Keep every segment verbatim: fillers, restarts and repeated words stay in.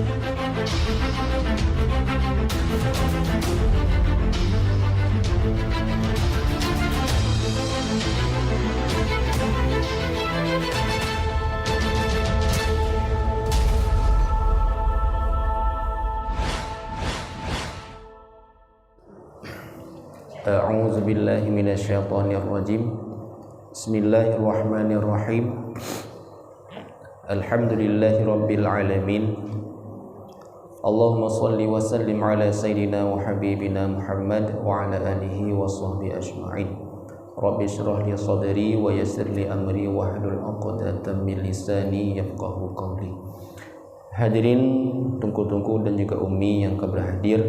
A'udzubillahi minasyaitonirrajim. Bismillahirrahmanirrahim. Alhamdulillahirabbil alamin. Allahumma shalli wa sallim ala sayyidina wa habibina Muhammad wa ala alihi wa sahbihi ajma'in. Rabbi shrah li sadri wa yassir li amri wahlul 'uqdatam min lisani yafqahu qawli. Hadirin teungku-teungku dan juga umi nyang ka berhadir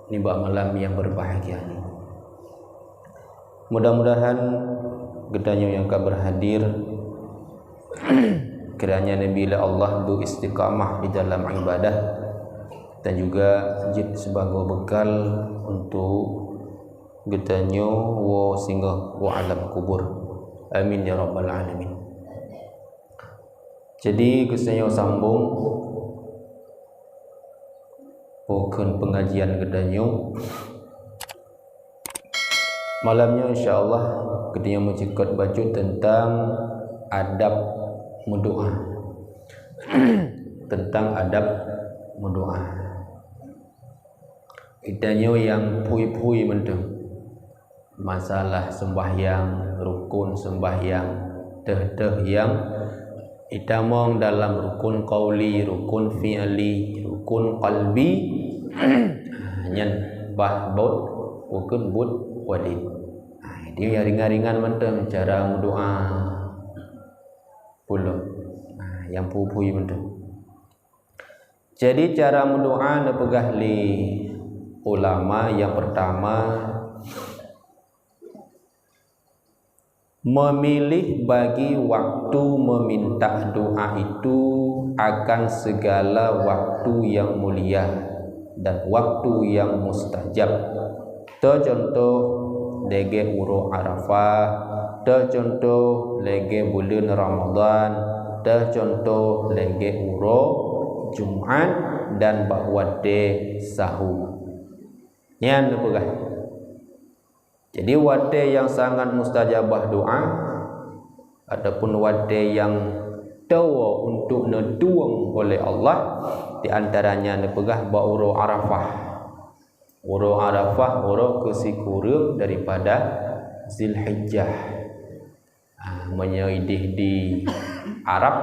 nibak malam yang berbahagia nyoe. Mudah-mudahan geutanyoe nyang ka berhadir kiranya neubi lé Allah beuistiqamah di dalam ibadah dan juga jeuet sibagoe bekal untuk geutanyoe woe singoh u alam kubur. Amin ya rabbal alamin. Jadi, geutanyoe sambong pakon pengajian geutanyoe. Malam nyoe insya Allah geutanyoe meucukot bacut teuntang adab meudoa. Teuntang adab meudoa. Geutanyoe nyang phui-phui mantong. Masalah sembahyang, rukun sembahyang, teuh-teuh nyang itamong dalam rukun qauli, rukun fi'li, rukun qalbi, nyan bah buet, rukun buet wajéb. Ha, jadi nyang ringan-ringan mantong cara meudoa. Pulo. Ha, nyang phui-phui mantong. Jadi, cara meudoa neupeugah lé ulama nyang pertama, memilih bagi waktu meminta doa itu akan segala waktu yang mulia dan waktu yang mustajab. Teucuntoh lagée uroe Arafah, teucuntoh lagée buleuen Ramadhan, teucuntoh lagée uroe Jumat dan bak watée sahô. Nyan neupeugah. Jadi, watée nyang sangat mustajabah doa ataupun watée nyang tuwoe untuk neutueng oleh Allah, di antaranya neupeugah bak uroe Arafah. Uroe Arafah, uroe keusikureueng daripada Zilhijjah. Ah, meunyoe ideh di Arab,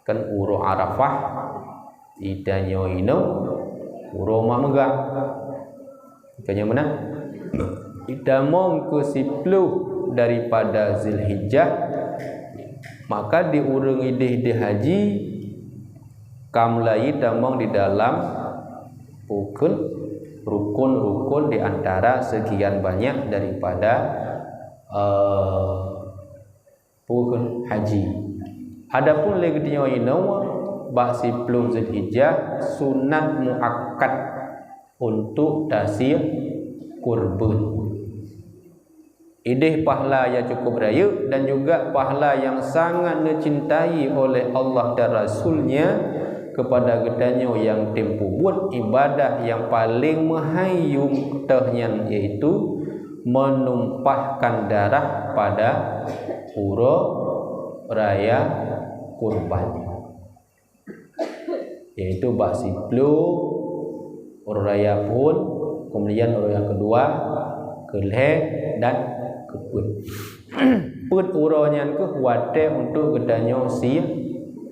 kan uroe Arafah, itanyoe inoe uroe mak meugah. Bukannya meunan? Itamong keu siploh daripada Zilhijjah, maka di ureuëng ideh di haji, ka mulai tamong di dalam rukun, rukun-rukun di antara sekian banyak daripada, eh, rukun haji. Adapun lé geutanyoe inoe bak siploh Zulhijjah sunat muakkad untuk tasie kurban. Ideh pahala yang cukup rayeuk dan juga pahala yang sangat neucintai oleh Allah dan Rasul-Nya kepada geutanyoe nyang tem peubuet ibadah nyang paleng meuhai yum teuh nyan, yaitu menumpahkan darah pada uroe raya kurban. Yaitu bak siploh uroe raya phon, kemudian uroe nyang keudua, keulhée dan keupeuet. Peuet uroe nyan keuh watée untuk geutanyoe sie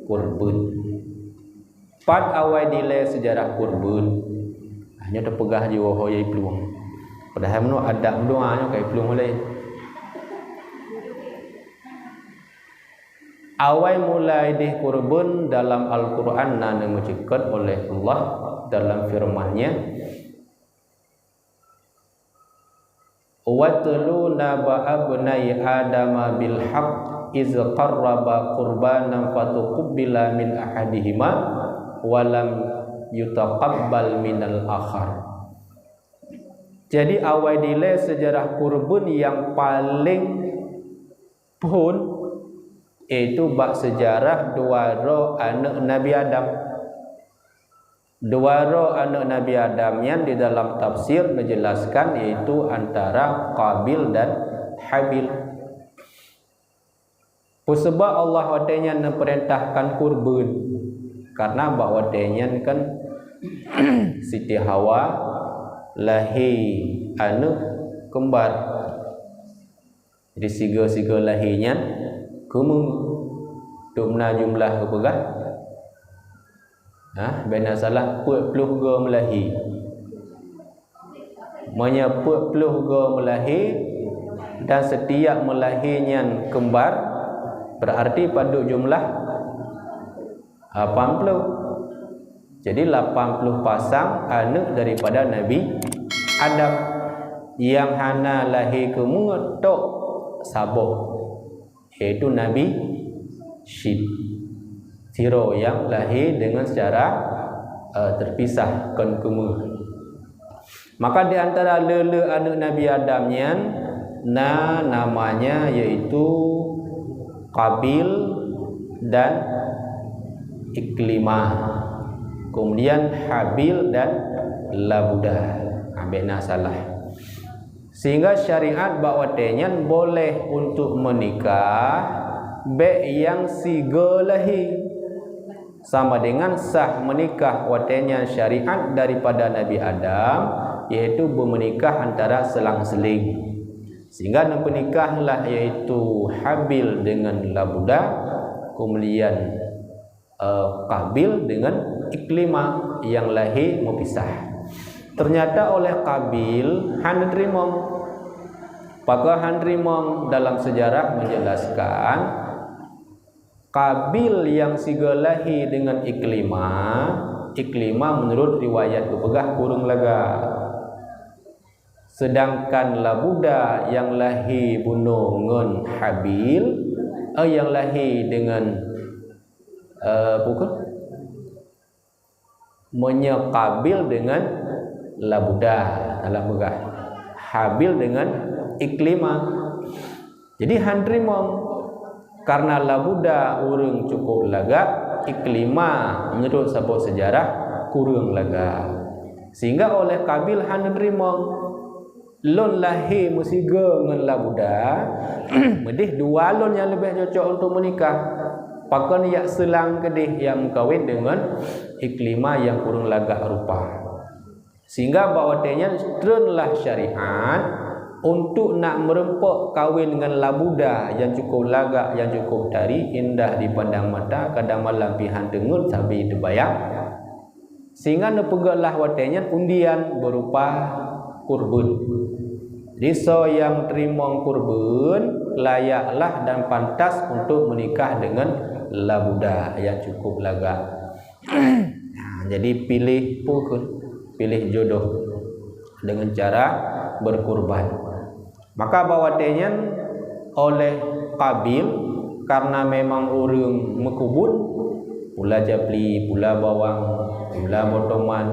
kurban. Pat awai dilée seujarah kurban? Hanya teupeugah jiwoe ho yai plueng. Padahai meunurot adat meudoa nyoe ka iplueng ulée. Awai mula ideh kurban dalam Al-Quran na neumeuceukeut oleh Allah dalam firman-Nya, "Watlu naba'a ibnai Adama bil haqq iz qarraba qurbanan fatuqbila min ahadihima wa lam yutaqabbal minal akhar." Jadi awai dilée seujarah kurban nyang paleng phon, yaitu bak seujarah dua droe aneuëk Nabi Adam. Dua droe aneuëk Nabi Adam nyan di dalam tafsir menjelaskan, yaitu antara Qabil dan Habil. Peue sabab Allah watée nyan neupeurintahkan kurban? Karena bak watée nyan kan Siti Hawa lahé aneuëk kembar. Jadi sigoe-sigoe lahé nyan keumeung. Dum na jumlah geupeugah. Nah, bena salah peuet ploh goe meulahé. Meunyoe peuet ploh goe meulahé dan setiap meulahé nyan kembar, berarti padub jumlah lapan ploh. Jadi lapan ploh pasang aneuëk daripada Nabi Adam. Nyang hana lahé keumeung tok saboh, yaitu Nabi Syit. Sidroe nyang lahé dengan secara uh, terpisah, kon keumeung. Maka di antara le-le aneuëk Nabi Adam nyan na namanya yaitu Qabil dan Iklimah. Kemudian Habil dan Labuda. Ambek na salah. Sehingga syariat bak watée nyan boleh untuk menikah bék nyang sigoe lahé. Sama dengan sah menikah watée nyan syariat daripada Nabi Adam, yaitu beumeunikah antara selang-seling. Sehingga neupeunikahlah yaitu Habil dengan Labuda, kemudian eh, Qabil dengan Iklimah nyang lahé meupisah. Ternyata oleh Qabil hana teurimong. Pakon hana teurimong? Dalam sejarah menjelaskan, Qabil nyang sigoe lahé dengan Iklimah, Iklimah menurut riwayat geupeugah kureueng lagak. Sedangkan Labuda nyang lahé bunoe ngon Habil, eh, nyang lahé dengan, eh, apa ke? Meunyoe Qabil dengan Labuda, salah peugah. Habil dengan Iklimah. Jadi hana teurimong. Karena Labuda ureuëng cukup lagak, Iklimah menurut saboh sejarah kureueng lagak. Sehingga oleh Qabil hana teurimong. Lôn lahé meusigoe ngon Labuda, meudeh dua lôn nyang leubeh cocok untuk meunikah. Pakon jak seulang keudeh jak meukawen deungon Iklimah nyang kureueng lagak rupa. Sehingga bak watée nyan treunlah syariat untuk nak meureumpok kawen ngon Labuda nyang cukup lagak, nyang cukup tari, indah dipandang mata, kadang malam pih han teungeut sabe teubayang. Sehingga neupeugotlah watée nyan undian beurupa kurban. Jadi soe nyang teurimong kurban layaklah dan pantas untuk meunikah deungon Labuda nyang cukup lagak. Nah, jadi piléh peue kheun? Piléh jodoh dengan cara berkurban. Maka bak watée nyan oleh Qabil, karena memang ureuëng meukubun, pula japli, pula bawang, pula boh tomat,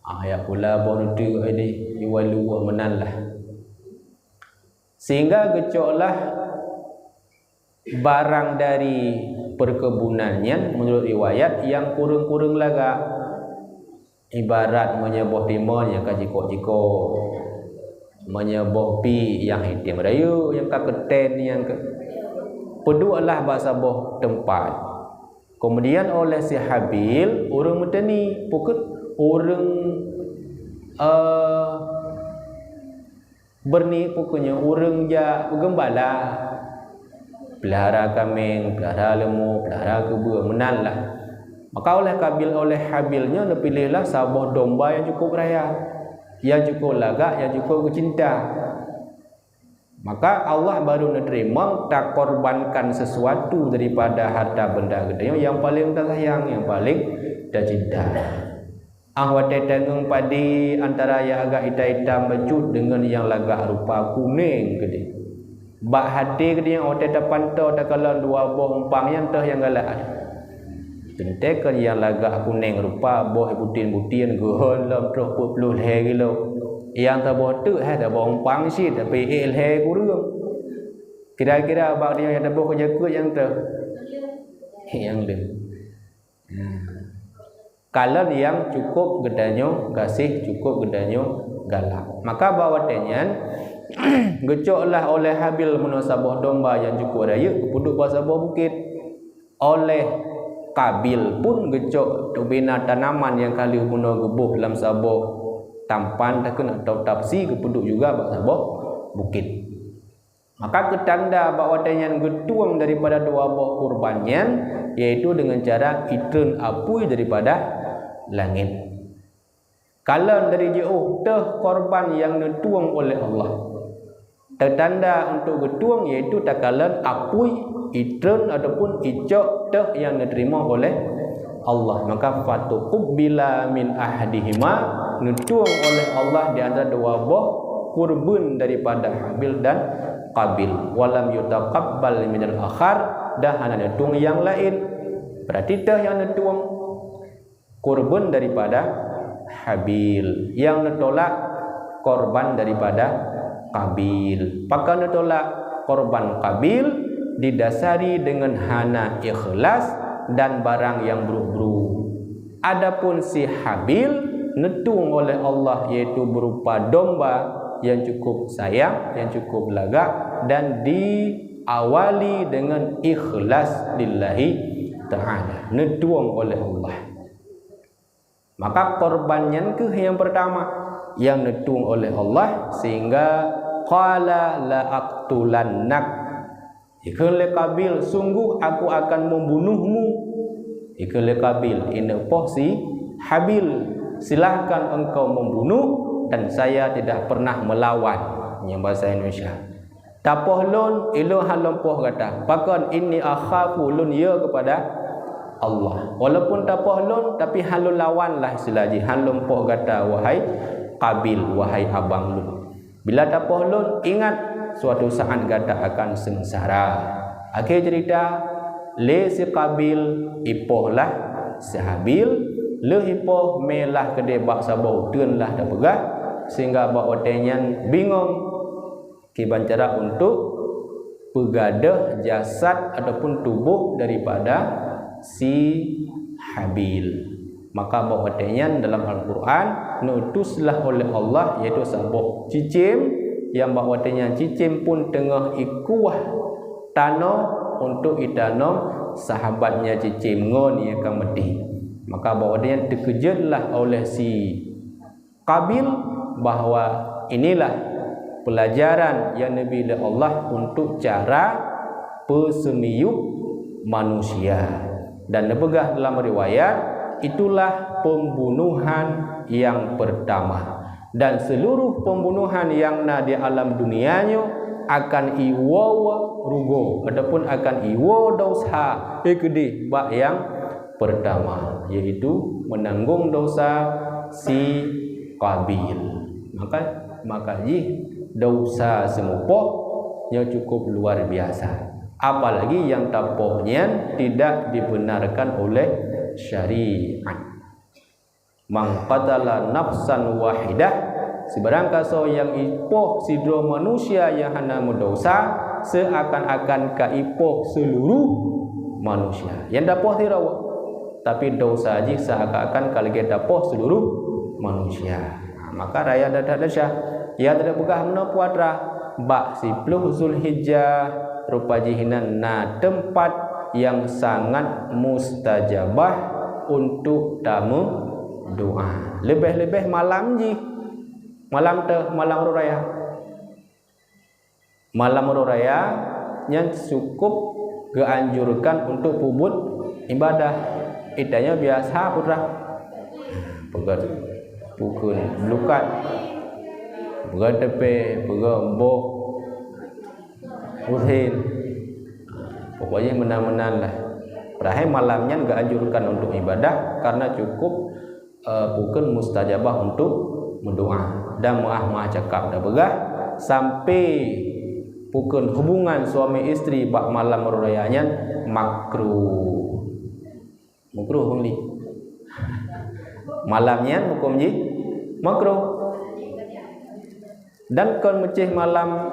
ah, ya pula boh reuteuek, eh, deh, iwalu meunan lah. Sehingga geucoklah barang dari perkebunan nyan menurut riwayat nyang kureueng-kureueng lagak. Ibarat meunyoe boh timun nyang ka jikok-jikok, meunyoe boh pi nyang item rayeuk, nyang ka keuten, nyang ke, peudueklah bak saboh teumpat. Kemudian oleh si Habil, ureuëng meuteuni, pukut ureuëng, eh, Beureuneuk pokoknya ureuëng jak peugeumbala, peulahara kaméng, peulahara leumô, peulahara keubeue, meunan lah. Maka oleh Qabil, oleh Habil nyoe neupiléhlah saboh domba nyang cukup raya, nyang cukup lagak, nyang cukup geucinta. Maka Allah baru neuteurimong takorbankan sesuatu daripada harta benda geutanyoe nyang paleng tasayang, nyang paleng tacinta. Ah watée tangieng padé antara nyang agak itam-itam bacut deungon nyang lagak rupa kunéng keudeh. Bak haté keudeh watée tapantoe takalon dua boh umpang nyan toh nyang galak. Teuntée kon nyang lagak kunéng rupa boh butien-butien geuhon lom troh peuet ploh lhée kilo. Nyang saboh teuk hai saboh umpang cit tapi ék lhée kureueng. Kira-kira bak nyoe nyang taboh keu jakeuet nyang toh. Nyang lé. Nah. kalon nyang cukup geutanyoe gaséh, cukup geutanyoe galak. Maka bak watée nyan, geucok lah oleh Habil meunoe saboh domba nyang cukup rayeuk, geupeuduek bak saboh bukét. Oleh Kabil pun geucok teubina tanaman nyang ka lheueh meunoe geuboh lam saboh tampan takheun atau tapsi, geupeuduek juga bak saboh bukét. Maka keutanda bak watée nyan geutueng daripada dua boh kurban nyan, yaitu deungon cara itreun apui daripada langét. Kalon dari jiôh teuh korban nyang neutueng oleh Allah. Teutanda untuk geutueng, yaitu takalon apui, itreun ataupun icok teuh nyang neuteurimong oleh Allah. Maka, "Fatuqubbila min ahadihima", neutueng oleh Allah di antara dua boh kurban daripada Habil dan Qabil. "Walam yutaqabbal minal akhar", dan hana neutueng nyang laén. Berarti teuh nyang neutueng kurban daripada Habil, nyang neutolak korban daripada Qabil. Pakon neutolak korban Qabil? Didasari deungon hana ikhlas dan barang nyang brôk-brôk. Adapun si Habil neutueng oleh Allah, yaitu berupa domba nyang cukup sayang, nyang cukup lagak, dan diawali deungon ikhlas lillahi ta'ala, neutueng oleh Allah. Maka korban nyan kheueh nyang peurtama nyang neutueng oleh Allah, sehingga qala, "La aqtulannak." Ikheun lé Qabil, "Sungguh aku akan membunuhmu." Ikheun lé Qabil, ineuk poh si Habil, "Silahkan engkau membunuh, dan saya tidak pernah melawan." Nyang bahasa Indonesia, "Tapoh lôn, ilôn han lôn poh gata. Pakon? Inni akhafu, lôn yö keupada Allah. Walaupun tapoh lôn, tapi han lôn lawan lah, istilah jih, han lôn poh gata, wahai Qabil, wahai abang lôn. Bila tapoh lôn, ingat, suatu saat gata akan seungsara." Akhé cerita, lé si Qabil ipoh lah si Habil, lheueh ipoh mé lah keudeh bak saboh uteuen lah tapeugah, sehingga bak watée nyan bingong kiban cara untuk peugadôh jasad ataupun tuboh daripada si Habil. Maka bak watée nyan dalam Al-Quran neutuslah oleh Allah, yaitu saboh cicém, nyang bak watée nyan cicém pun teungoh ikueh tanoh untuk itanom sahabatnya cicém ngon nyang ka meuté. Maka bak watée nyan teukeujotlah oleh si Qabil bahwa inilah pelajaran nyang neubi lé Allah untuk cara peuseumiyueb manusia. Dan neupeugah dalam riwayat, itulah pembunuhan yang pertama. Dan seluruh pembunuhan nyang na di alam dunia nyoe akan iwoe rugoe ataupun akan iwoe desya keudeh bak nyang pertama, yaitu menanggung dosa si Qabil. Maka, maka jih dosa seumupoh nyoe cukup luar biasa. Apalagi nyang tapoh nyan tidak dibenarkan oleh syariat. "Man qatala nafsan wahidah", sibarang kasoe nyang ipoh sidroe manusia nyang hana meudosa, seuakan-akan ka ipoh seuluruh manusia. Nyang tapoh sidroe, tapi dosa jih seuakan-akan ka lagée tapoh seuluruh manusia. Ha, maka raya that-that desya. Nyang tapeugah meunoe putra, bak siploh Zulhijjah, rupa jih inan na teumpat nyang sangat mustajabah untuk tameudoá. Leubeh-leubeh malam jih, malam teu-, malam uroe raya. Malam uroe raya nyan cukup geuanjurkan untuk peubuet ibadah. Itanyoe biasa putra. Peugét pukon blukat, peugét teupée, peugét boh usin. Pokoknya meunan-meunan lah. Padahai malam nyan geuanjurkan untuk ibadah karena cukup, eh, pukon mustajabah untuk meudoá. Dan meuah-meuah cakap tapeugah, sampai pukon hubungan suami istri bak malam uroe raya nyan makruh. Makruh, Bang Li. Malam nyan huköm jih makruh. Dan kon meucéh malam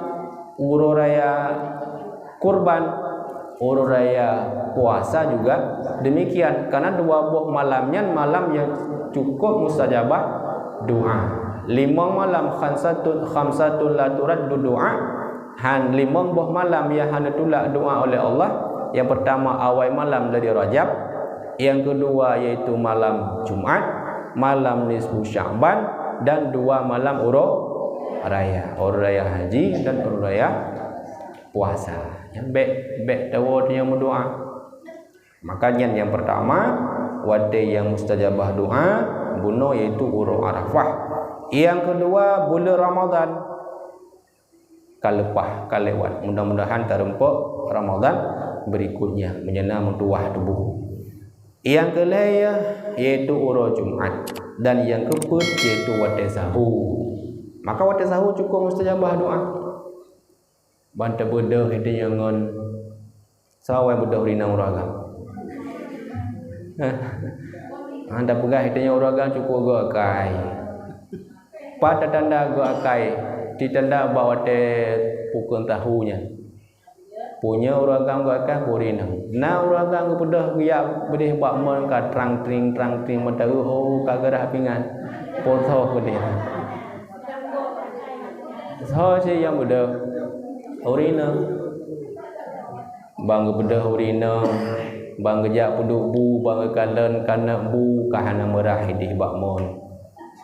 uroe raya kurban, Uroe raya puasa juga demikian, karena dua boh malam nyan malam yang cukup mustajabah doa. Limong malam, khamsatun, khamsatun la turaddu doa, han, limong boh malam yang hana tulak doa oleh Allah. Yang pertama, awai malam dari Rajab, yang kedua yaitu malam Jumat, malam nisfu Sya'ban, dan dua malam uroe raya, uroe raya haji dan uroe raya puasa. Nyan bék, bék tawoe tanyoe meudoa. Maka nyan nyang pertama, watée nyang mustajabah doa bunoe, yaitu uroe Arafah. Nyang keudua, buleuen Ramadhan ka leupah, ka lewat. Mudah-mudahan tareumpok Ramadhan berikutnya, meunyoe na meutuwah tuboh. Nyang keulhée, yaitu uroe Jumat, dan nyang keupeuet, yaitu watée sahô. Maka watée sahô cukup mustajabah doa. Ban tabeudôh geutanyoe ngon, soe nyang beudôh ureueng inong uroe agam? Han tapeugah geutanyoe uroe agam cukup geuakai. Pat tanda geuakai, titanda bak watée pukon sahô nyan. Peue nyoe uroe agam geuakai, ureueng inong. Na uroe agam geubeudôh geujak beudeh bak mon ka trang tring, trang tring, meuteumé, oh, ka geurah pingan. Potoh beudeh. Soe cit nyang beudôh? Ureueng inong. Ban geubeudôh ureueng inong, ban geujak peuduek bu, ban geukalon keuneuk bu, ka hana meurah ideh bak mon.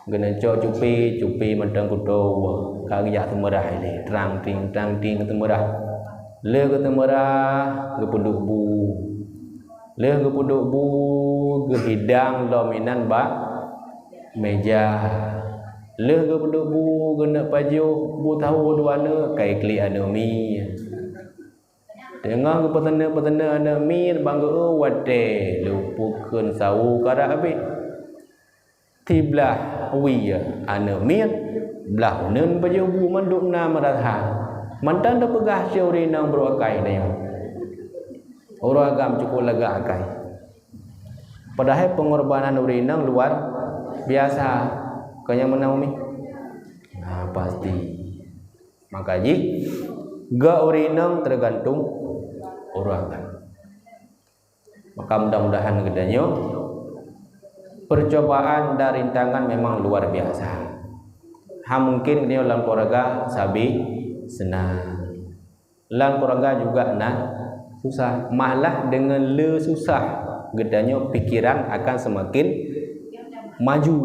Geuneuk cok cupi, cupi mantong kutoe, ka geujak seumeurah ideh, trang ting, trang ting seumeurah. Lheueh geuseumeurah, geupeuduek bu. Lheueh geupeuduek bu, geuhidang lom inan bak meja. Lheueh geupeuduek bu, geuneuk pajoh bu sahô dua neuk, ka iklik aneuk miet. Teungoh geupeuteuneu-peuteuneu aneuk miet, ban geu-eu watée lheueh pukon sahô karab abéh. Siblah wie aneuk miet, blah uneuen pajoh bu mandum na meurasa. Mantong tapeugah cit ureueng inong brôk akai tanyoe. Uroe agam cukup lagak akai. Padahai peungorbanan ureueng inong luar biasa. Kon nyang meunan, Umi? Nah, pasti. Maka jih, geu ureueng inong teugantung ureueng agam. Maka mudah-mudahan geutanyoe, percobaan dan rintangan memang luar biasa. Hana mungkin geutanyoe lam keuluwarga sabe seunang. Lam keuluwarga juga na susah. Malah deungon le susah, geutanyoe pikiran akan semakin maju.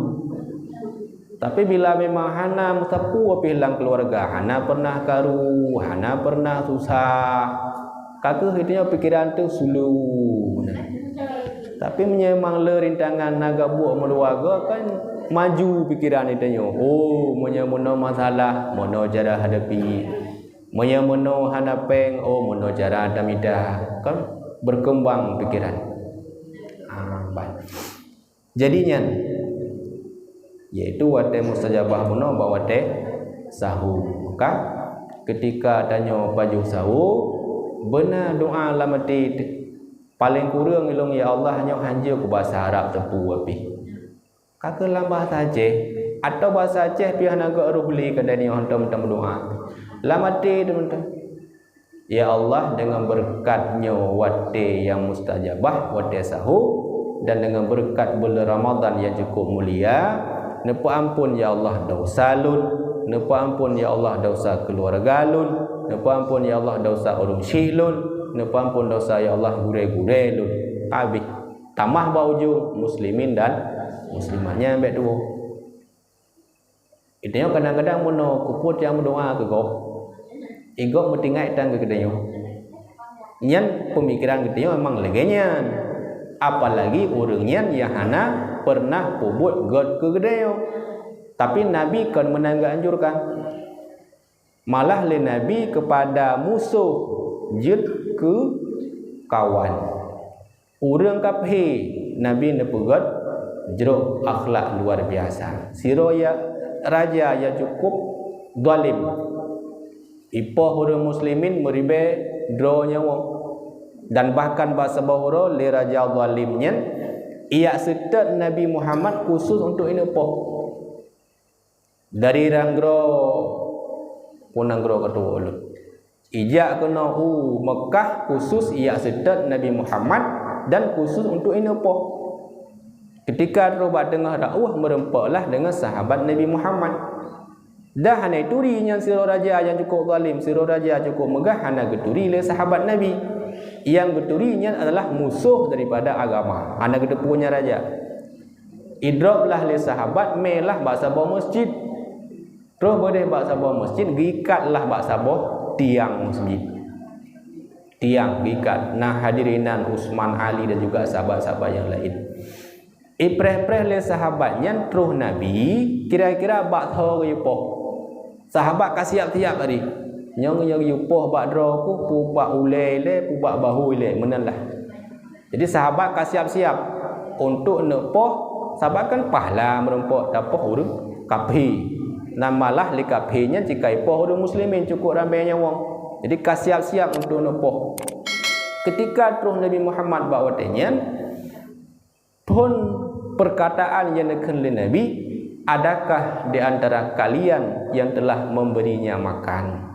Tapi bila memang hana meusapeue pih lam keuluwarga, hana pernah karu, hana pernah susah, ka kheueh geutanyoe pikiran teuh slow. Tapi meunyoe memang le rintangan na gabuk meuluwa goe, kan maju pikiran geutanyoe. Oh, meunyoe meunoe masalah, meunoe cara hadapi. Meunyoe meunoe hana péng, oh, meunoe cara tamita. Kan berkembang pikiran. Ah, bah. Jadi nyan, yaitu watée mustajabah bunoe bak watée sahô. Maka, keutika tanyoe pajoh sahô, beuna doa lam até, "Paleng kureueng ilôn, ya Allah, nyoe hanjeuet keu basa Arab teupeu pih. Ka kheueh lam basa Aceh, atawa basa Aceh pih hana geuh roh lé keuadaan nyoe hantom-hantom meudoa." Lam até teumantong. Ya Allah, deungon beureukat nyoe watée nyang mustajabah, watée sahô, dan deungon beureukat buleuen Ramadhan nyang cukup mulia, neupeuamphon, ya Allah, desya lôn, neupeuamphon, ya Allah, desya keuluwarga lôn, neupeuamphon, ya Allah, desya ureueng syik lôn, neupeuamphon desya, ya Allah, gurée-gurée lôn. Habéh. Tamah bak ujong, muslimin dan muslimat. Nyan bék tuwoe. Geutanyoe kadang-kadang meunoe keupeue nyang meudoa keu gob, i gob meutinggai tan keu geutanyoe. Nyan peumikiran geutanyoe memang lagée nyan. Apalagi ureueng nyan nyang hana pernah peubuet gét keu geutanyoe. Tapi Nabi kon meunan geuanjurkan. Malah lé Nabi keupada musoh jeuet keu kawan. Ureueng kafé Nabi neupeugét jroh akhlak luar biasa. Sidroe ya, raja nyang cukup zalim. Ipoh ureueng muslimin meuribée droe nyawa. Dan bahkan bak saboh uroe lé raja zalim nyan, ijak seutôt Nabi Muhammad khusus untuk ineupoh. Dari nanggroe, peue nanggroe ka tuwoe ulôn. Ijak keunoe u Meukah khusus ijak seutôt Nabi Muhammad dan khusus untuk ineuk poh. Keutika troh bak teungoh dakwah, meurumpoklah deungon sahabat Nabi Muhammad. Dah hana ituri nyan sidroe raja nyang cukôp zalim, sidroe raja cukôp meugah, hana geuturi lé sahabat Nabi. Nyang geuturi nyan adalah musoh daripada agama. Hana geuteupeue nyan raja. Idrop lah lé sahabat, mé lah bak saboh meuseujid. Troh beudeh bak saboh meuseujid, geuikat lah bak saboh tiang meuseujid. Tiang geuikat. Nah, hadirin, nan Utsman, Ali dan juga sahabat-sahabat nyang laén. Ipreh-preh lé sahabat nyan troh Nabi, kira-kira bak tho geuyue poh. Sahabat ka siap-siap tadi. Nyoe, nyoe geuyue poh bak droe ku, peue bak ulèe ilèe, peue bak bahô ilèe, meunan lah. Jadi sahabat ka siap-siap untuk neuk poh, sahabat kan pahala meurumpok tapoh ureueng kaphé. Nan malah lé kaphé nyan cit ka ipoh ureueng muslimin cukôp ramé nyawöng. Jadi ka siap-siap untuk neuk poh. Keutika troh Nabi Muhammad bak watèe nyan, phôn peurkataan nyang neukheun lé Nabi, "Adakah di antara kalian yang telah memberinya makan?"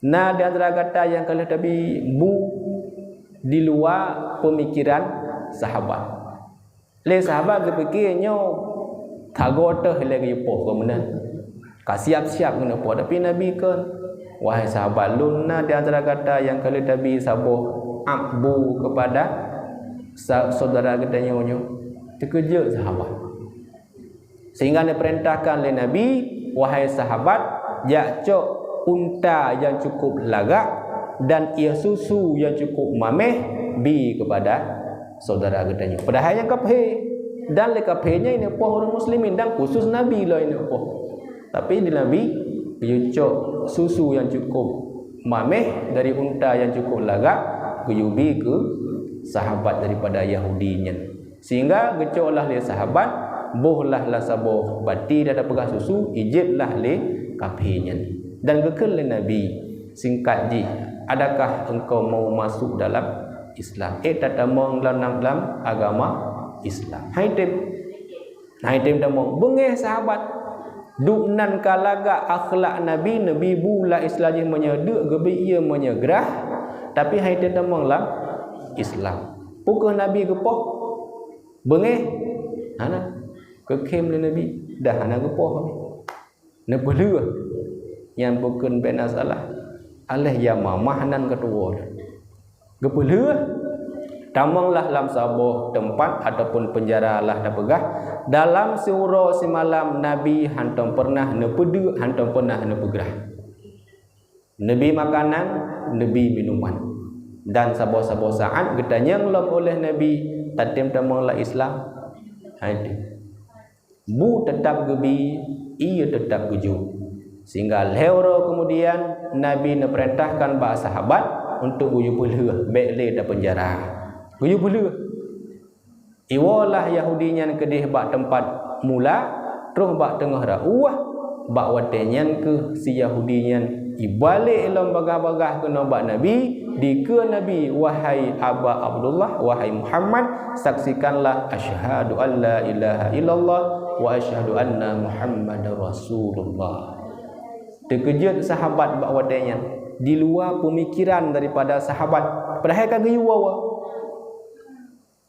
Na di antara gata nyang ka lheueh tabi bu di luwa peumikiran sahabat. Lé sahabat geupike nyoe tagoe teuh lé geupoh keu meunan. Ka siap-siap keuneuk poh, tapi Nabi kheun, "Wahai sahabat lôn, na di antara gata nyang ka lheueh tabi saboh ap bu keupada sa-, syedara geutanyoe nyoe?" Teukeujot sahabat. Sehingga neupeurintahkan lé Nabi, "Wahai sahabat, jak cok unta nyang cukôp lagak dan ié susu nyang cukôp maméh bi keupada syedara geutanyoe." Padahai nyang kaphé, dan lé kaphé nyan ineuk poh ureueng muslimin, dan khusus Nabi lom ineuk poh. Tapi di Nabi, geuyue cok susu nyang cukôp maméh dari unta nyang cukôp lagak, geuyue bi keu sahabat daripada Yahudi nyan. Sehingga geucok lah lé sahabat, boh lah lam saboh bati dan tapeugah susu, ijép lah lé kaphé nyan. Dan geukheun lé Nabi, singkat jih, "Adakah engkau mau masuk dalam Islam?" Ék tatamong lam, lam agama Islam. Hai tem. Hai tem tamong. Beungéh sahabat. Duek nan ka lagak akhlak Nabi, Nabi bu lam Islam jih meunyoe deuk, geubi ié meunyoe grah, tapi hai tem tamong lam Islam. Peu kheueh Nabi geupoh? Beungéh? Hana. Geukhém lé Nabi, dah hana geupoh. Neupeulheueh. Nyan bukon bèk na salah. Aléh Yamamah nan geutuwoe. Geupeulheueh, tamong lah lam saboh teumpat ataupun peunjara lah tapeugah, dalam siuroe simalam Nabi hantom peureunah neupeudeuk, hantom peureunah neupeugrah. Neubi makanan, neubi minuman. Dan saboh-saboh saát geutanyong lom uléh Nabi, "Tatem tamong lam Islam?" Hai. Bu teutap geubi, ié teutap geujok. Sehingga lhèe uroe keumudian, Nabi neupeurintahkan bak sahabat untuk geuyue peulheueh, bèk lé tapeunjara. Geuyue peulheueh. Iwoe lah Yahudi nyan keudeh bak teumpat mula, troh bak teungoh dakwah, bak watèe nyan kheueh si Yahudi nyan ibalék lom bagaih-bagaih keunoe bak Nabi, dikeue Nabi, "Wahai Aba Abdullah, wahai Muhammad, saksikanlah, asyhadu an la ilaha illallah wa asyhadu anna Muhammadar Rasulullah." Teukeujot sahabat bak watèe nyan, di luwa peumikiran daripada sahabat, padahai ka geuyue woe.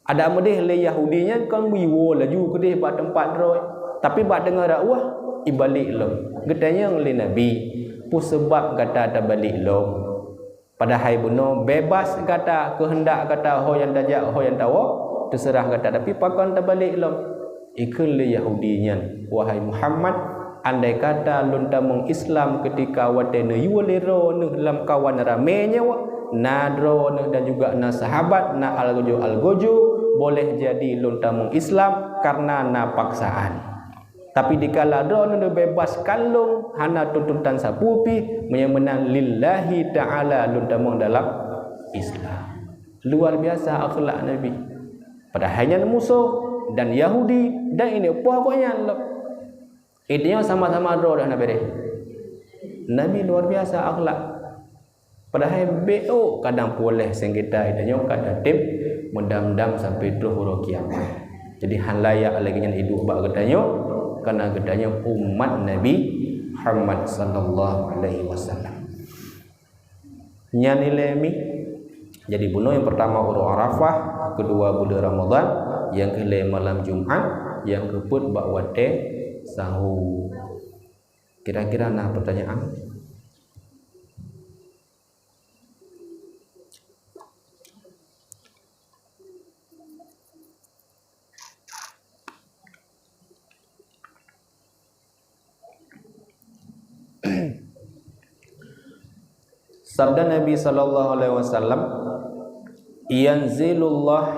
Adak meudeh lé Yahudi nyan kon geuyue woe laju keudeh bak teumpat droe, tapi bak teungoh dakwah, ibalék lom. Geutanyong lé Nabi, "Peue seubab gata tabalék lom? Padahai bunoe bebas gata, keuheundak gata ho nyang tajak, ho nyang tawoe, teuseurah gata, tapi pakon tabalék lom?" Ikheun lé Yahudi nyan, "Wahai Muhammad, andai kata lôn tamong Islam keutika watèe neuyue lé droeneuh lamkawan ramé nyoe, na droeneuh dan juga na sahabat, na algojo-algojo, boleh jadi lôn tamong Islam kareuna na paksaan. Tapi dikala droeneuh neubebaskan lôn hana tuntutan sapeue pih, meunyoe meunan lillahi ta'ala lôn tamong dalam Islam." Luar biasa akhlak Nabi. Padahai nyan musoh dan Yahudi dan ineuk poh gobnyan lom. Geutanyoe sama-sama droe dah na bereh. Nabi luar biasa akhlak. Padahai beu kadang puléh sengketa geutanyoe ka tatem meudam-dam sampai troh uroe kiamat. Jadi hana layak lagèe nyan iduek bak geutanyoe, kareuna geutanyoe umat Nabi Muhammad sallallahu alaihi wasallam. Nyan ilée mi. Jadi bunoe nyang peurtama uroe Arafah, keudua buleuen Ramadhan, nyang keulhée malam Jumat, nyang keupeuet bak watée sahô. Kira-kira na peutanyaan? Sabda Nabi sallallahu alaihi wasallam, "Yanzilullah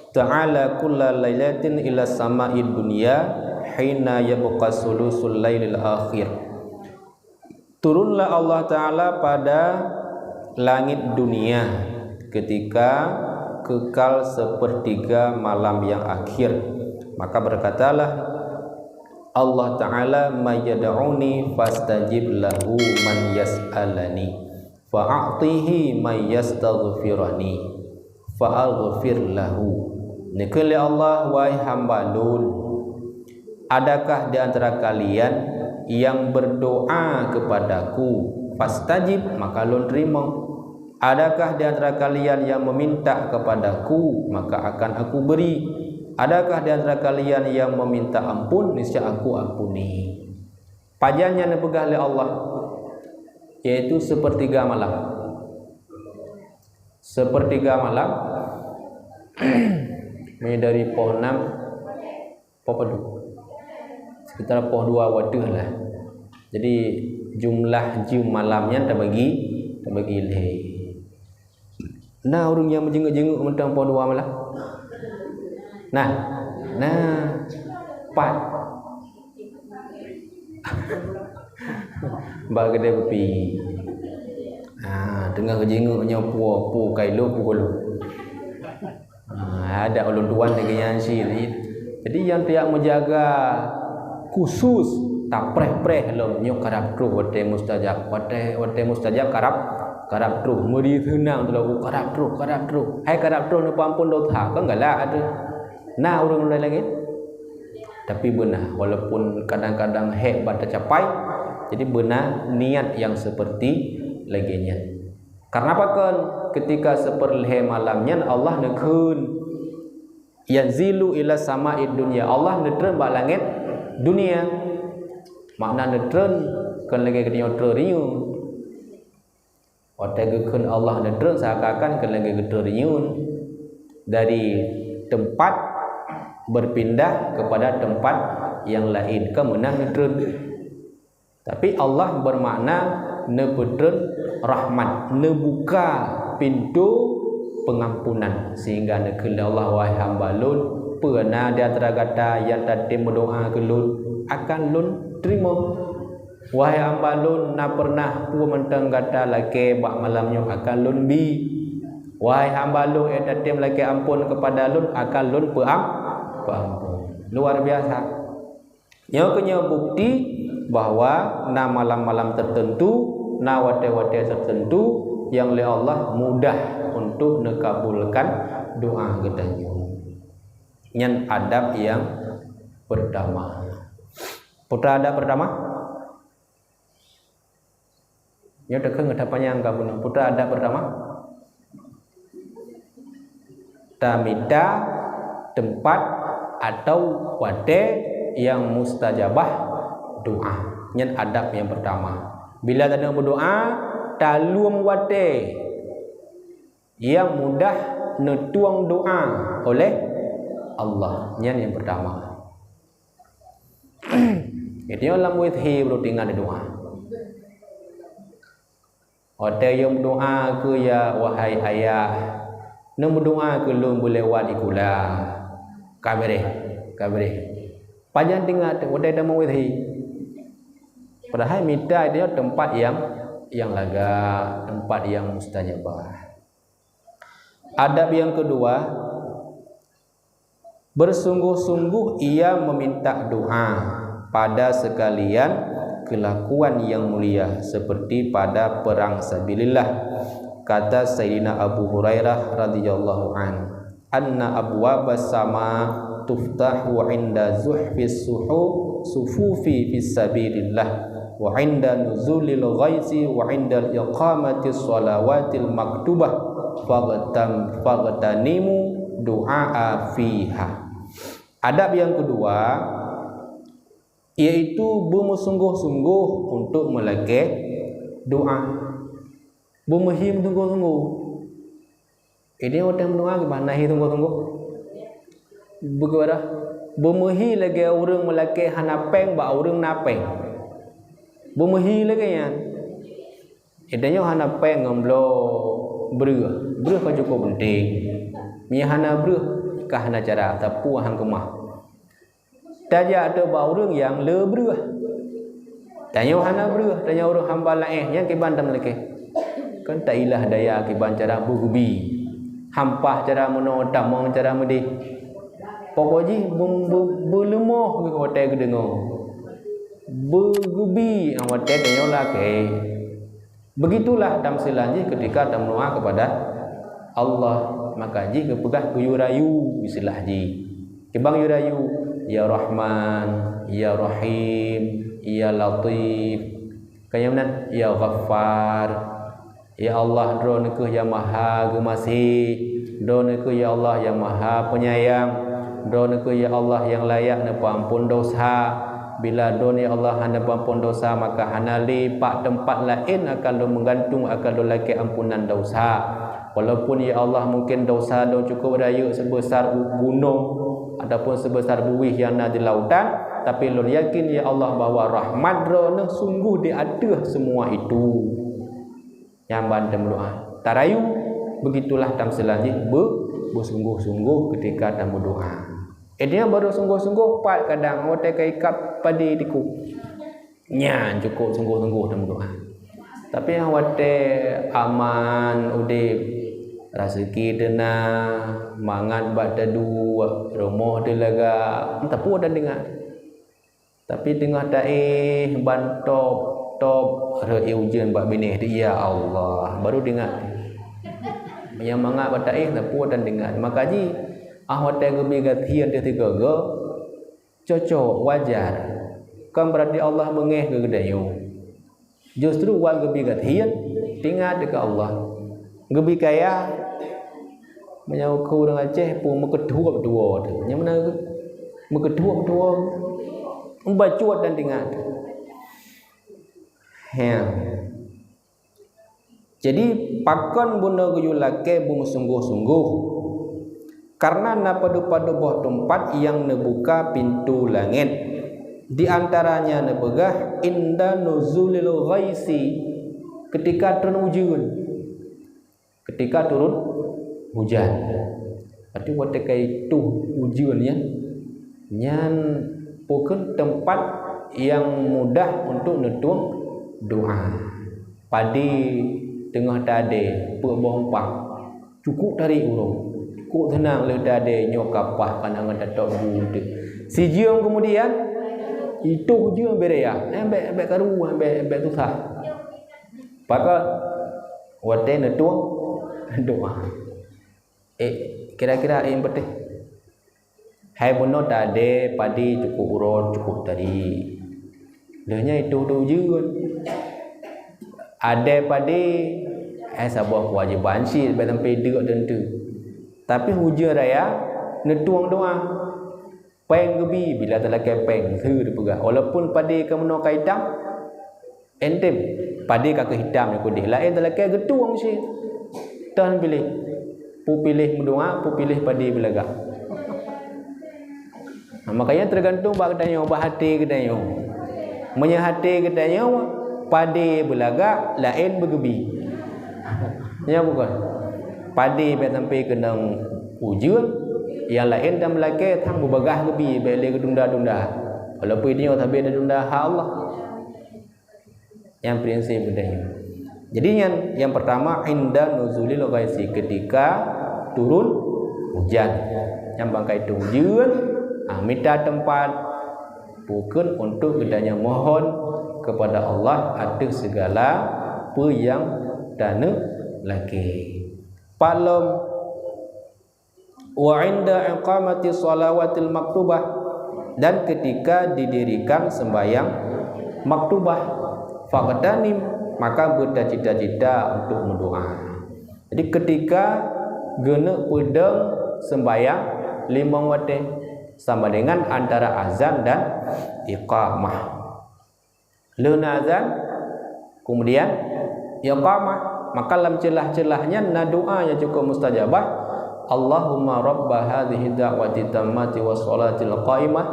ta'ala kulla lailatin ila sama'id dunya hina yabqa sulusul lailil akhir." Turunlah Allah Ta'ala pada langit dunia ketika kekal sepertiga malam yang akhir. Maka berkatalah Allah Ta'ala, "May yad'uni fastajib lahu, man yas'alani fa'atihi, may yastaghfirani fa'aghfir lahu." Neukheun lé Allah, "Wahai hamba Lôn, adakah di antara kalian yang berdoa kepada-Ku, fastajib, maka Lôn teurimong? Adakah di antara kalian yang meminta kepada-Ku, maka akan Aku beri? Adakah di antara kalian yang meminta ampun, niscaya Aku ampuni." Pajan nyang neupeugah lé Allah, yaitu sepertiga malam. Sepertiga malam, mulai dari poh enam, poh padum. Sekitar poh dua watèe lah. Jadi, jumlah jeuem malam nyan teubagi, teubagi lhèe. Na ureueng nyang meujingeuk-jingeuk mantong poh dua malam? Nah, nah, pat. Bak keudè kupi. Ah, teungoh jingeuk nyoe pue, pue kailo pukul. Ah, adak ulôn tuan lagèe nyan cit. Jadi, nyang tajak meujaga khusus, tapreh-preh lom nyoe karab troh watèe mustajab. Watèe, watèe mustajab karab, karab troh. Meuri seunang tu lagu karab troh, karab troh. Hai karab troh neupeuampon dosa, kan galak tu. Na ureueng laén lagèe? Tapi beuna, walaupun kadang-kadang hék ban tacapai, jadi beuna niat nyang seperti lagèe nyan. Karena pakon? Ketika seperlhèe malam nyan Allah neukheun, "Yanzilu ila sama'id dunya." Allah neutreun bak langèt dunia. Makna neutreun kon lagèe geutanyoe treun riyeuen. Watèe geukheun Allah neutreun, seakan-akan kon lagèe geutreun riyeuen, dari tempat berpindah kepada tempat yang lain, kon meunan neutreun. Tapi Allah bermakna neupeutreun rahmat, neubuka pintoe pengampunan, sehingga neukheun lé Allah, "Wahai hamba Lôn, peue na di antara gata nyang tatem meudoa keu Lôn, akan Lôn teurimong." Wahai hamba Lôn, na peureunah peue mantong gata lakèe bak malam nyoe akan Lôn bi. Wahai hamba Lôn, nyang tatem lakèe ampôn keupada Lôn akan Lôn peuam-, peuampôn. Luar biasa. Nyoe keuh nyoe bukti bahwa na malam-malam tertentu, na watèe-watèe tertentu nyang lé Allah mudah untuk neukabulkan doa geutanyoe. Nyan adab nyang pertama. Peue adab pertama? Nyoe teukeung tapanyang ka bunoe. Peue adab pertama? Tamita tempat atau watèe nyang mustajabah doa. Nyan adab nyang pertama. Bila taneuk meudoa, taluem watèe nyang mudah neutueng doa oleh Allah. Nyan nyang pertama. Jadi lam withi beurutingan doa. Watèe yum doa keu ya wahai ayah, neumeudoa keu lôn beulewat dikula. Ka beureh, ka beureh. Pajan teuingat watèe tamong withi. Padahai mita itu tempat nyang, nyang lagak, tempat nyang mustajabah. Adab nyang keudua, bersungguh-sungguh ia meminta doa pada sekalian kelakuan yang mulia seperti pada perang sabilillah. Kata Sayyidina Abu Hurairah radhiyallahu an, "Anna abwabas sama tuftahu inda zuhfis suhu-, sufufi fi sabilillah." Wa 'inda nuzulil ghaitsi wa 'inda iqamatis shalawatil maktubah faghtam-, faghtanimu du'a fiha. Adab nyang keudua, yaitu beumeusunggoh-sunggoh untuk meulakée doa. Beumeuhi meusunggoh-sunggoh. Ini watée meudoa kiban na hi sunggoh-sunggoh. Beugeurah, beumeuhi lagée ureuëng meulakée hana péng bak ureuëng na péng. Beumeuhi lagée nyan. Geutanyoe hana péng ngon bloe breueh. Breueh ka cukup penting. Meunyo hana breueh, ka hana cara, sapeue han keumah. Tajak ateueh bak ureuëng nyang le breueh. Tanyoe hana breueh, tanyoe ureuëng hamba laén, nyan kiban tameulakée. Kan tailah daya kiban cara beugeubi. Hampah cara meunoe, tamong cara meudeh. Pokok jih beu-, beu-, beuleumoh geuh watée geudeungoe. Beugeubi nyang watée tanyoe lakée. Begitulah tamsilan jih ketika tameudoa kepada Allah. Maka jih geupeugah geuyue rayu istilah jih. Kiban geuyue rayu, "Ya Rahman, Ya Rahim, Ya Latif." Kan nyang meunan, "Ya Ghaffar." Ya Allah, Droeneuh kheueh nyang Maha Geumasih. Droeneuh kheueh ya Allah nyang Maha Peunyayang. Droeneuh kheueh ya Allah nyang layak neupeuamphon desya. Bila Droeneuh ya Allah hana neupeuamphon desya, maka hana lé bak teumpat laén akan lôn meugantung, akan lôn lakée ampunan desya. Walaupun ya Allah mungken desya lôn cukup rayeuk seubesar u-, gunong ataupun seubesar buwih nyang na di lautan, tapi lôn yakin ya Allah bahwa rahmat Droeneuh sungguh di ateueh seumua itu. Nyan ban tameudoa. Tarayu, begitulah tamsilan jih be-, beusunggoh-sunggoh ketika tameudoa. Eh, dia baru sunggoh-sunggoh pat kadang watée ka ikat padé tiku. Nyan cukup sunggoh-sunggoh tameudoa. Tapi nyang watée aman udeb, raseuki teuna, mangat bak taduek, rumoh teulagak, tapue dan deungon. Tapi teungoh taéh ban top-top rhot ié ujeuen bak binéh teuh, ya Allah, baru teuingat. Meunyoe mangat bak taéh, tapue dan teuingat. Maka jih, ah watée geubi gasien teuh sigoe-goe, cocok, wajar. Kon beurati Allah beungéh keu geutanyoe. Justru wan geubi gasien, teuingat keu Allah. Geubi kaya, meunyoe keu ureuëng Aceh pun meukeuthuok tuwoe teuh. Nyang meunan meukeuthuok tuwoe, meubacut dan teuingat. He. Jadi, pakon bunoe geuyue lakée beumeusunggoh-sunggoh? Karena na padub-padub boh teumpat nyang neubuka pintoe langét. Di antaranya neupeugah, "Inda nuzulil ghaisi," ketika turun ujeuen. Ketika turun hujan. Berarti watée ka itoh ujeuen nyan, nyan pakon teumpat nyang mudah untuk neutueng doa. Padé teungoh tadée, peuet boh umpang. Cukup tarék uroe. Cukup seunang lheueh tadée nyoe ka paih kana ngon tatôb bu teuh. Sijeuem keumudian, itoh ujeuen beu raya. Eh, bék, bék karu, bék, bék susah. Pakon watée neutueng doa. Eh, kira-kira eh, beuteh. Hai bunoe tadée padé cukup uroe cukup tadi. Lheueh nyan itoh ujeuen. Adée padé, eh, saboh keuwajéban cit bak sampoe deuk teuntu. Tapi ujeuen raya neutueng doa. Péng geubi bila talakée péng, su teupeugah. Walaupun padé ka meunoe ka itam, Entem, padé ka keuh itam nyoe keudeh. Laén talakée geutueng cit. Tan piléh. Peu piléh meudoa, peu piléh padé beulagak. Nah, makanya tergantung bak geutanyoe, bak até geutanyoe. Meunyoe até geutanyoe padé beulagak, laén beugeubi. Ya bukan? Padé bék sampoe keunong ujeuen, nyang laén dan meulakée tan beubagaih geubi, bék lé geutunda-tunda. Walaupun nyoe sabe tatunda hak Allah. Nyang prinsip geutanyoe. Jadi nyan, nyang pertama, inda nuzulil ghaisi, ketika turun hujan. Nyang bangkai turun ujeuen, ah, mita teumpat, bukon untuk geutanyoe mohon kepada Allah ateueh segala peue nyang taneuk lakée. Pat lom Wa inda iqamati shalawatil maktubah, dan ketika didirikan sembahyang maktubah. Faqtanim, maka beutacita-cita untuk meudoa. Jadi, ketika geuneuk peudong sembahyang limong watée, sama dengan antara azan dan iqamah. Lheuh na azan, kemudian iqamah, maka lam celah-celah nyan na doa nyang cukup mustajabah. Allahumma rabba hadhihi da'wati tammati was salatil qaimah,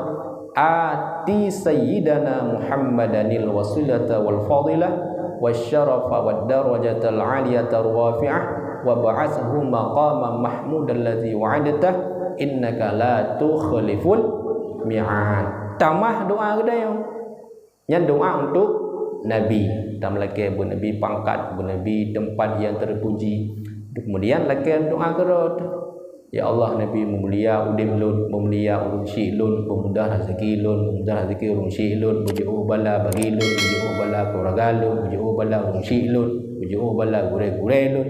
ati sayyidana Muhammadanil wasilata wal fadilah, wasyarafa wad darajatal aliyata rafi'ah, wa ba'athhu maqaman mahmudan ladzi wa'adtah, innaka la tukhliful mi'ad. Tamah doa geutanyoe. Nyan doa untuk Nabi. Tameulakée beu Nabi pangkat, beu Nabi tempat yang terpuji. Kemudian lakée doa keudroe. Ya Allah, Nabi, meumulia udeb lôn, meumulia ureuëng syik lôn, peumudah rezeki lôn, peumudah rezeki ureuëng syik lôn, beujiôh bala bagi lôn, beujiôh bala keuluwarga lôn, beujiôh bala ureuëng syik lôn, beujiôh bala gurée-gurée lôn.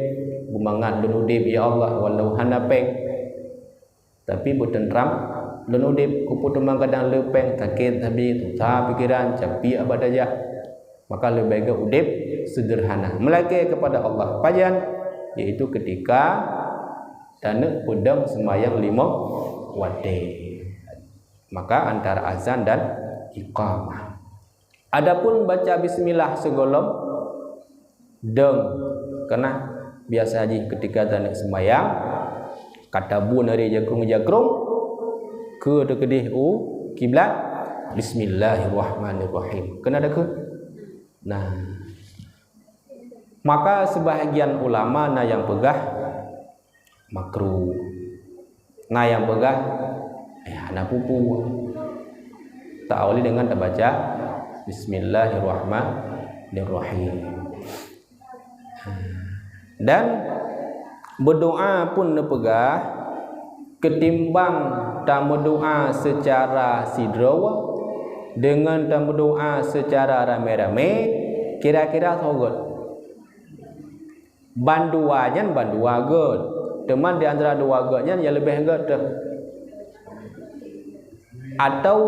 Beumangat lôn udeb, ya Allah, walau hana péng, tapi beuteuntram lôn udeb. Keupeue teuma kadang le péng, sakét sabe, susah pikeran, capiek bak tajak. Maka leubeh gét udeb seudeurhana, meulakée keupada Allah. Pajan? Yaitu ketika taneuk peudong seumayang limong watée. Maka antara azan dan iqamah. Adapun baca bismillah sigohlom dong, karena biasa jih ketika taneuk seumayang, ka tabun dari jakrong-jakrong, keu teukeudeh u kiblat, bismillahirrahmanirrahim. Keunan takheun? Nah, maka sebahagian ulama na nyang peugah makruh, na nyang peugah, eh, hana peue-peue. Ta'awali dengan tabaca bismillahirrahmanirrahim. Dan meudoa pun neupeugah, ketimbang tameudoa seucara sidroe deungon tameudoa seucara ramé-ramé, kira-kira soe gét? Bandua nyan bandua gét, teuma di antara dua gét nyan nyang leubeh gét teuh. Atau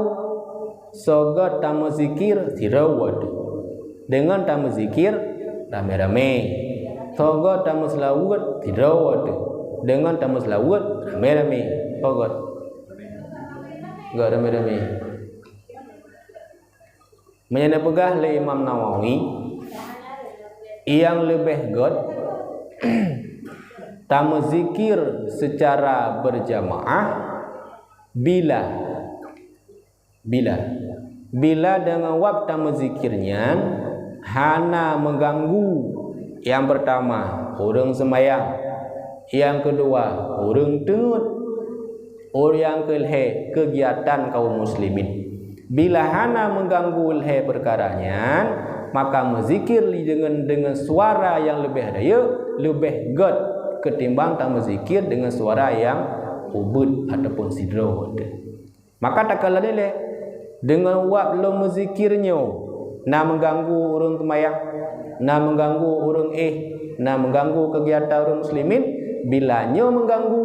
soe gét tameuzikir sidroe teuh, deungon tameuzikir ramé-ramé. Soe gét tameuseulaweuet sidroe teuh, deungon tameuseulaweuet ramé-ramé. Soe gét? Gét ramé-ramé. Meunyoe neupeugah lé Imam Nawawi, nyang leubeh gét tameuzikir seucara beurjamaah bila, bila, bila deungon wab tameuzikir nyan hana meuganggu, nyang peurtama, ureuëng seumayang, nyang keudua, ureuëng teungeut, ureuëng nyang keulhée, keugiatan kaum muslimin. Bila hana meuganggu lhée peukara nyan, maka meuzikir deungon, deungon suara nyang leubeh rayeuk, leubeh gét ketimbang tameuzikir deungon suara nyang ubit ataupun sidroe teuh. Maka takalon ilée, deungon wab lôn meuzikir nyoe, na meuganggu ureuëng seumayang, na meuganggu ureuëng éh, na meuganggu keugiatan ureuëng muslimin. Bila nyoe meuganggu,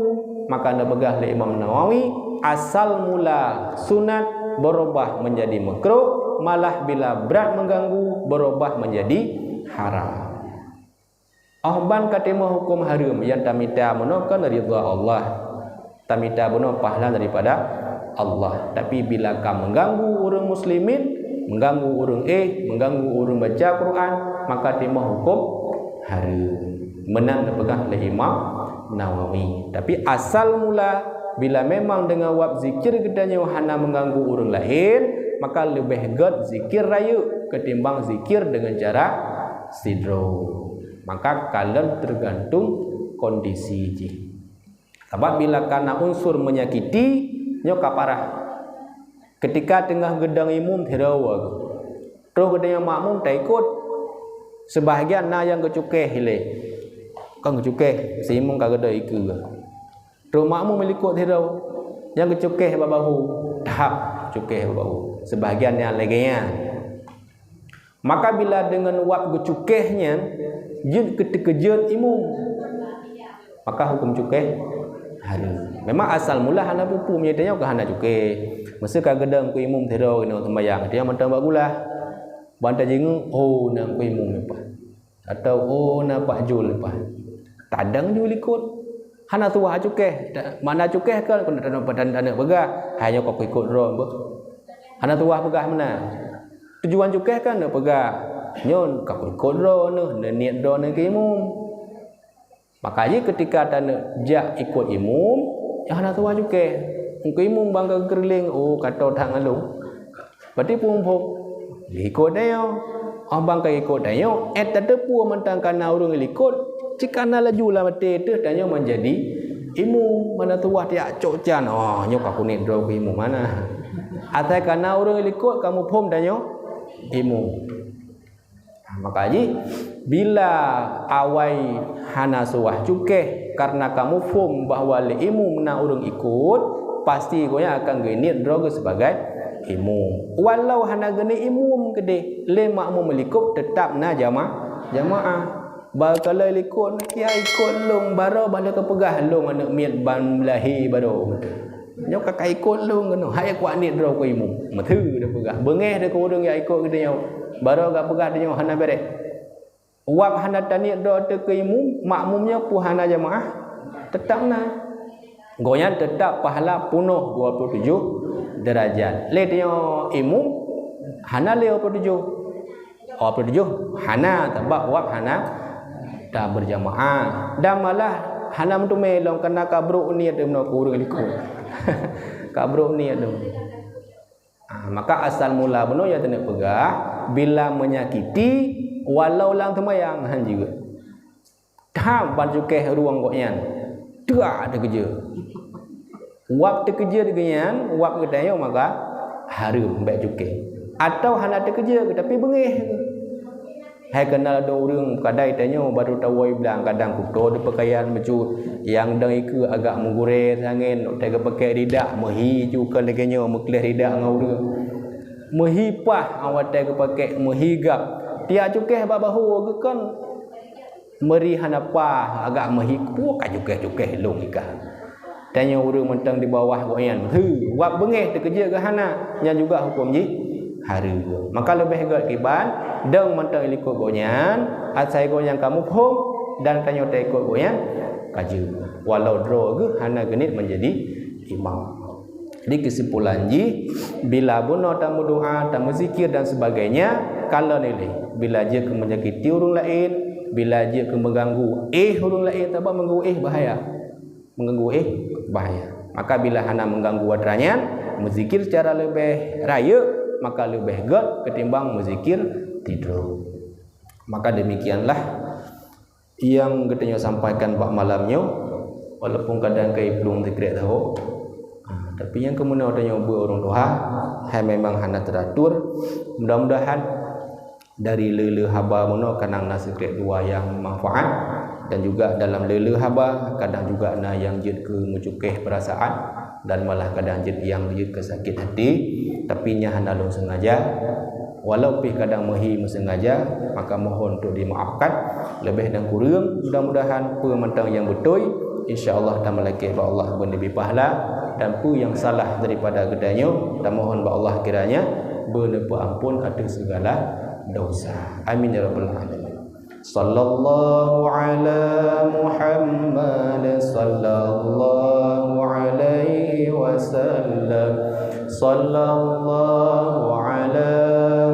maka neupeugah lé Imam Nawawi, asal mula sunat beurubah meunjadi meukruh, malah bila brat meuganggu beurubah meunjadi haram. Óh ban ka timoh huköm hareuem, nyang tamita bunoe kon ridha Allah. Tamita bunoe pahala daripada Allah. Tapi bila ka meuganggu ureuëng muslimin, meuganggu ureuëng éh, meuganggu ureuëng baca Quran, maka timoh huköm hareuem. Meunan neupeugah lé Imam Nawawi. Tapi asal mula, bila memang deungon wab zikir geutanyoe hana meuganggu ureuëng laén, maka leubeh gét zikir rayeuk ketimbang zikir deungon cara sidroe. Maka kalon teugantung kondisi jih. Sabab bila kana unsur menyakiti, nyoe ka parah. Keutika teungoh geudong imum sidroe, troh geutanyoe makmum taikot, seubahagian na nyang geucukéh ilée. Kon geucukéh, si imum ka geudong ikeue. Troh makmum likot sidroe, nyang geucukéh bak bahu, tahap cukéh bak bahu. Seubahagian nyang lagée nyan. Maka bila deungon wab geucukéh nyan, jeuet keu teukeujot imum, maka huköm cukéh hareuem. Memang asal mula hana peue-peue, meunyoe tanyoe ka hana cukéh. Meuseu ka geudong keu imum sidroe inoe seumayang, tanyoe mantong bak gulah. Ban tajingeuk, oh, na Teungku Imum leupah. Atau, oh, na Pak Jul leupah. Tadang ju likot. Hana suah cukéh. Ta-, mana cukéh kan, keuneuk taneuk, taneuk, taneuk peugah, "Hai, nyoe ka kuikot droe beuh." Hana suah peugah meunan. Tujuan cukéh kan neupeugah, "Nyoe ka kuikot droe neuh, neuniet droe neuh keu Imum." Maka jih keutika taneuk jak ikot Imum, nyan hana suah cukéh. Teungku Imum ban ka geukeureuléng, oh, ka toe that ngon lôn. Berarti phom-phom. Likot tanyoe. Oh, ban ka ikot tanyoe, eh, tateupeue mantong ka na ureuëng likot, cit ka na laju lam até teuh tanyoe manjadi Imum, mana tuwah tiak cok can. Oh, nyoe ka kuniet droe keu Imum mana. Asai ka na ureuëng likot, ka muphom tanyoe Imum. Maka jih, bila awai hana suah cukéh karena ka muphom bahwa lé Imum na ureuëng ikot, pasti gobnyan akan geuniet droe geuh sibagai Imum. Walau hana geuniet Imum keudeh, lé makmum likot teutap na jama-, jamaah. Barô ka lheueh likot, kiai ikot lôn, barô bah lheueh ka peugah lôn aneuk miet ban lahé barô. Nyoe ka, ka ikot lôn keunoe, hai kuwaniet droe keu Imum. Meuteue neupeugah. Beungéh deh keu ureuëng nyang ikot geutanyoe. Barô ka peugah tanyoe hana bèrèh. Wab hana taniet droe teuh keu Imum, makmum nyoe peue hana jamaah? Teutap na. Gobnyan teutap pahala peunoh dua puluh tujoh deurajat. Lé tanyoe Imum hana lé dua puluh tujoh. Dua puluh tujoh hana, sabab wab hana tabeurjamaah. Dan malah hana meuteumé lom, kareuna ka brok niet meunoe keu ureuëng likot. Ka brok niet lom. Ah, maka asal mula bunoe nyang taneuk peugah, bila menyakiti, walau lam seumayang han jeuet. Tham ban cukéh rueng gobnyan. Tuak teukeujeuet. Wab teukeujeuet gobnyan, wab geutanyoe maka hareuem bék cukéh. Atau hana teukeujeuet tapi beungéh. Hai keunal dong ureuëng kadai tanyoe baru tawoe blang kadang kuto di peukayan meucut, nyang dong ikeue agak meugurée sangén, watée geupakék ridak meuhi ju kon lagée nyoe meukléh ridak ngon ureuëng. Meuhi paih watée geupakék meuhi gab. Tiak cukéh bak bahô geukon. Meuri hana paih, agak meuhi, peue ka cukéh-cukéh lôn ikan. Tanyoe ureuëng mantong di bawah gobnyan, heu, wab beungéh teukeujeuet geuh hana, nyan juga huköm jih hareuem. Maka leubeh gét kiban, dong mantong ilikot gobnyan, asai gobnyan ka muphom, dan tanyoe taikot gobnyan ka jeuet. Walau droe geuh hana geuniet manjadi imam. Jadi kesimpulan jih, bila bunoe tameudoa, tameuzikir dan sebagainya, kalon ilée. Bila jeuet keu menyakiti ureuëng laén, bila jeuet keu meuganggu éh ureuëng laén, sabab meuganggu éh bahaya. Meuganggu éh bahaya. Maka bila hana meuganggu atra nyan, meuzikir secara leubeh rayeuk, maka leubeh gét ketimbang meuzikir tidroe. Maka demikianlah nyang geutanyoe sampaikan bak malam nyoe, walaupun kadang ka iplueng sikrek sahoe, ha, tapi nyang keumeunyoe tanyoe beu ureuëng tuha, hai memang hana teuatur. Mudah-mudahan dari le-le haba meunoe kadang na sikrek dua nyang manfaat, dan juga dalam le-le haba kadang juga na nyang jeuet keu meucukéh peurasaan. Dan malah kadang jeuet nyang jeuet keu sakét até, tapi nyan hana lôn sengaja. Walau pih kadang meuhi meusengaja, maka mohon untuk dimaafkan. Leubeh dan kureueng, mudah-mudahan peue mantong nyang beutôi, insya Allah tameulakée bak Allah beuneubi pahala, dan peue nyang salah daripada geutanyoe, tamohon bak Allah kiranya beuneupeuamphon ateueh segala dosa. Amin ya rabbal alamin. صلى الله على محمد، صلى الله عليه وسلم. صلى الله على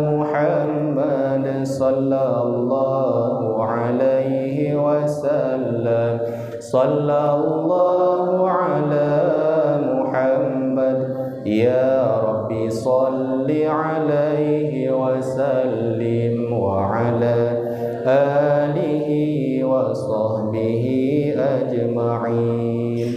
محمد، صلى الله عليه وسلم. صلى الله على محمد. يا رب صل عليه وسلم وعلى آله وصحبه أجمعين.